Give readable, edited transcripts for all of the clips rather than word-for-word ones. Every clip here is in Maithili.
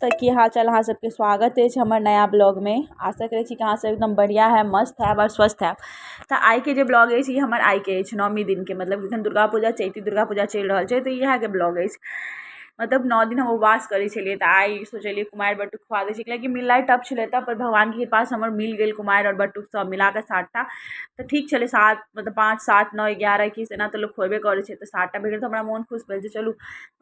तऽ की हाल चाल अहाँ सबके? स्वागत अछि हमर नया ब्लॉगमे। आशा करै छी कि अहाँ सब एकदम बढ़िआँ हैब, मस्त हैब आओर स्वस्थ हैब। तऽ आइके जे ब्लॉग अछि, ई हमर आइके अछि नवमी दिनके, मतलब एखन दुर्गा पूजा, चैती दुर्गा पूजा चलि रहल छै, तऽ इएहके ब्लॉग अछि। मतलब 9 दिन हम उपवास करै छलियै, तऽ आइ सोचलियै कुमारि बटुक खुआ दै छी, कियाकि मिलनाइ टफ छलै तऽ, पर भगवानके कृपासँ हमर मिल गेल कुमारि आओर बटुक सब मिलाकऽ सातटा। तऽ ठीक छलै। सात मतलब 5, 7, 9, 11, 21, एना तऽ लोक खुएबे करै छै, तऽ सातटा भेल तऽ हमरा मोन खुश भेल जे चलू,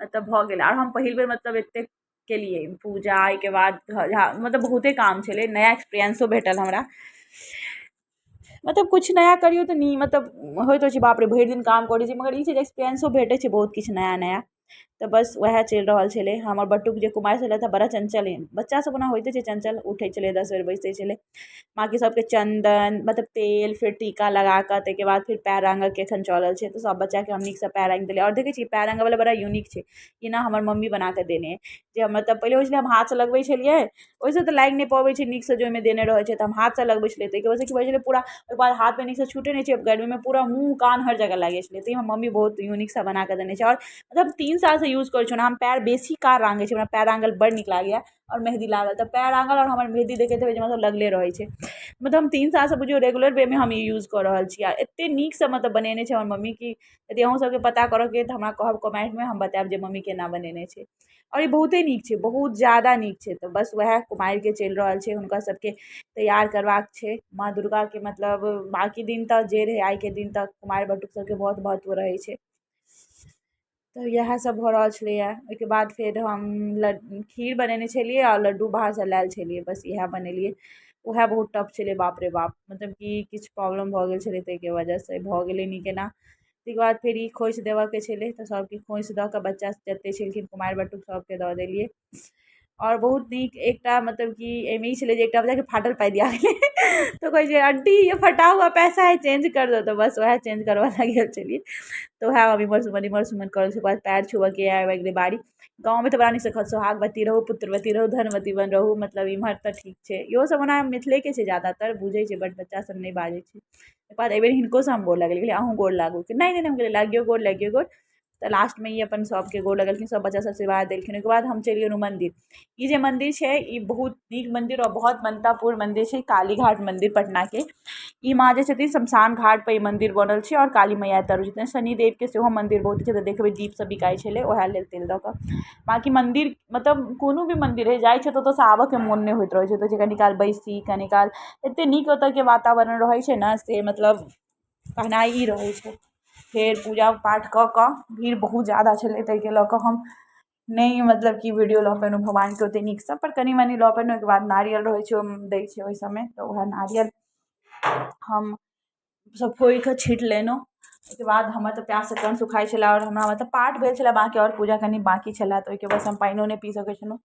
मतलब भऽ गेल। आओर हम पहिल बेर मतलब एतेक केलियै पूजा। एहिके बाद मतलब बहुते काम छलै, नया एक्सपीरियंसो भेटल हमरा। मतलब किछु नया करियौ तऽ मतलब होइत रहै छै, बाप रे, भरि दिन काम करै छी, मगर ई छै जे एक्सपीरियंसो भेटै छै बहुत किछु नया नया। तऽ बस उएह चलि रहल छलै। हमर बटुक जे कुमारि छलथि हँ, बड़ा चञ्चल। बच्चा सब ओना होइते छै चञ्चल। उठै छलै 10 बेर, बैसै छलै। बाँकी सबके चन्दन, मतलब तेल, फेर टीका लगाकऽ, ताहिके बाद फेर पयर रङ्गके एखन चलल छै। तऽ सब बच्चाके हम नीकसँ पयर रङ्गि देलियै। आओर देखै छियै, पयर रङ्गवला बड़ा यूनिक छै। ई ने हमर मम्मी बनाकऽ देने जे। मतलब पहिले होइ छलै, हम हाथसँ लगबै छलियै, ओहिसँ तऽ लागि नहि पबै छै नीकसँ जे ओहिमे देने रहै छै। तऽ हम हाथसँ लगबै छलियै, ताहिके वजहसँ की भऽ जाइ छलै पूरा, ओहिके बाद हाथमे नीकसँ छूटै नहि छै। गर्मीमे पूरा मुँह कान हर जगह लागि जाइ छलै। तऽ ई हमर मम्मी बहुत यूनिकसँ बनाकऽ देने छै। आओर मतलब 3 सालसँ यूज करै छी। ओना हम पयर बेसी काल राङ्गै छी, हमरा पयर राङ्गल बड़ नीक लागैए। आओर मेहदी लागल तऽ पयर राङ्गल, आओर हमर मेहदी देखैत हेबै जे मतलब लगले रहै छै। मतलब हम 3 सालसँ बुझियौ रेगुलर वेमे हम ई यूज कऽ रहल छी। आ एते नीकसँ मतलब बनेने छै हमर मम्मी कि यदि अहूँ सबके पता करऽके अइ तऽ हमरा कहब कमेन्टमे, हम बतायब जे मम्मी केना बनेने छै। आओर ई बहुते नीक छै, बहुत ज्यादा नीक छै। तऽ बस उएह कुमारिके चलि रहल छै, हुनका सबके तैयार करबाक छै माँ दुर्गाके। मतलब बाँकी दिन तऽ जे रहै, आइके दिन तऽ कुमारि बटुक सबके बहुत महत्व रहै छै। तऽ इएह सब भऽ रहल छलैए। ओहिके बाद फेर हम खीर बनेने छलियै आओर लड्डू बाहरसँ लायल छलियै। बस इएह बनेलियै, उएह बहुत टफ छलै, बाप रे बाप। मतलब कि किछु प्रॉब्लम भऽ गेल छलै, ताहिके वजहसँ भऽ गेलै नीक एना। ताहिके बाद फेर ई खोँइछ देबऽके छलै, तऽ सभके खोँइछ दऽ कऽ बच्चा जते छलखिन कुमारि बटुक सभके दऽ देलियै। आओर बहुत नीक एकटा मतलब कि एहिमे ई छलै जे एकटा बच्चाके फाटल पाइ दिया गेलै, तऽ कहै छै, "आंटी, ये फटा हुआ पैसा है, चेंज कर दो।" तऽ बस उएह चेंज करबऽ लए गेल छलियै। तऽ उएह हम इम्हर से उम्हर, इम्हर से उम्हर करै छलियै। बाद पयर छुअऽके आबि गेलै बारी। गाँवमे तऽ बड़ा नीकसँ कहत, "सोहागवती रहू, पुत्रवती रहू, धनवती बन रहू।" मतलब इम्हर तऽ ठीक छै, इहो सब ओना मिथिलेके छै, ज्यादातर बुझै छै, बट बच्चा सब नहि बाजै छै। ओकर बाद एहिबेर हिनको हम गोर लगलियै, अहूँ गोर लागू। नहि नहि, हम कहलियै, लागियौ गोर, लागियौ गोर। तऽ लास्टमे ई अपन सभके गोर लगलखिन, सभ बच्चा सभ आशीर्वाद देलखिन। ओहिके बाद हम चलि गेलहुँ मन्दिर। ई जे मन्दिर छै, ई बहुत नीक मन्दिर आओर बहुत मान्यतापूर्ण मन्दिर छै, काली घाट मन्दिर पटनाके। ई माँ जे छथिन, शमशान घाट पर ई मन्दिर बनल छै आओर काली मैया एतऽ रहै छथिन। शनिदेवके सेहो मन्दिर बहुत छै। देखबै, दीप सब बिकाइ छलै, ओएह लेल तेल दऽ कऽ। बाँकी मन्दिर, मतलब कोनो भी मन्दिर होइ, जाइ छै तऽ ओतऽसँ आबऽके मोन नहि होइत रहै छै। तऽ कनि काल बैसी, कनि काल, एते नीक ओतऽके वातावरण रहै छै ने, से मतलब कहनाइ ई रहै छै। फेर पूजा पाठ कऽ कऽ, भीड़ बहुत ज्यादा छलै, ताहिके लऽ कऽ हम नहि मतलब कि वीडियो लऽ पेलहुँ भगवानके ओते नीकसँ, पर कनि मनि लऽ पेलहुँ। ओहिके बाद नारियल रहै छै, ओ दै छै ओहि सबमे, तऽ वएह नारियल हम सब फोड़ि कऽ छीट लेलहुँ। ओहिके बाद हमर तऽ प्याससँ कण्ठ सुखाइ छलै आओर हमरा मतलब पाठ भेल छलै बाँकी, आओर पूजा कनि बाँकी छलै, तऽ ओहिके वजहसँ हम पानिओ नहि पी सकै छलहुँ।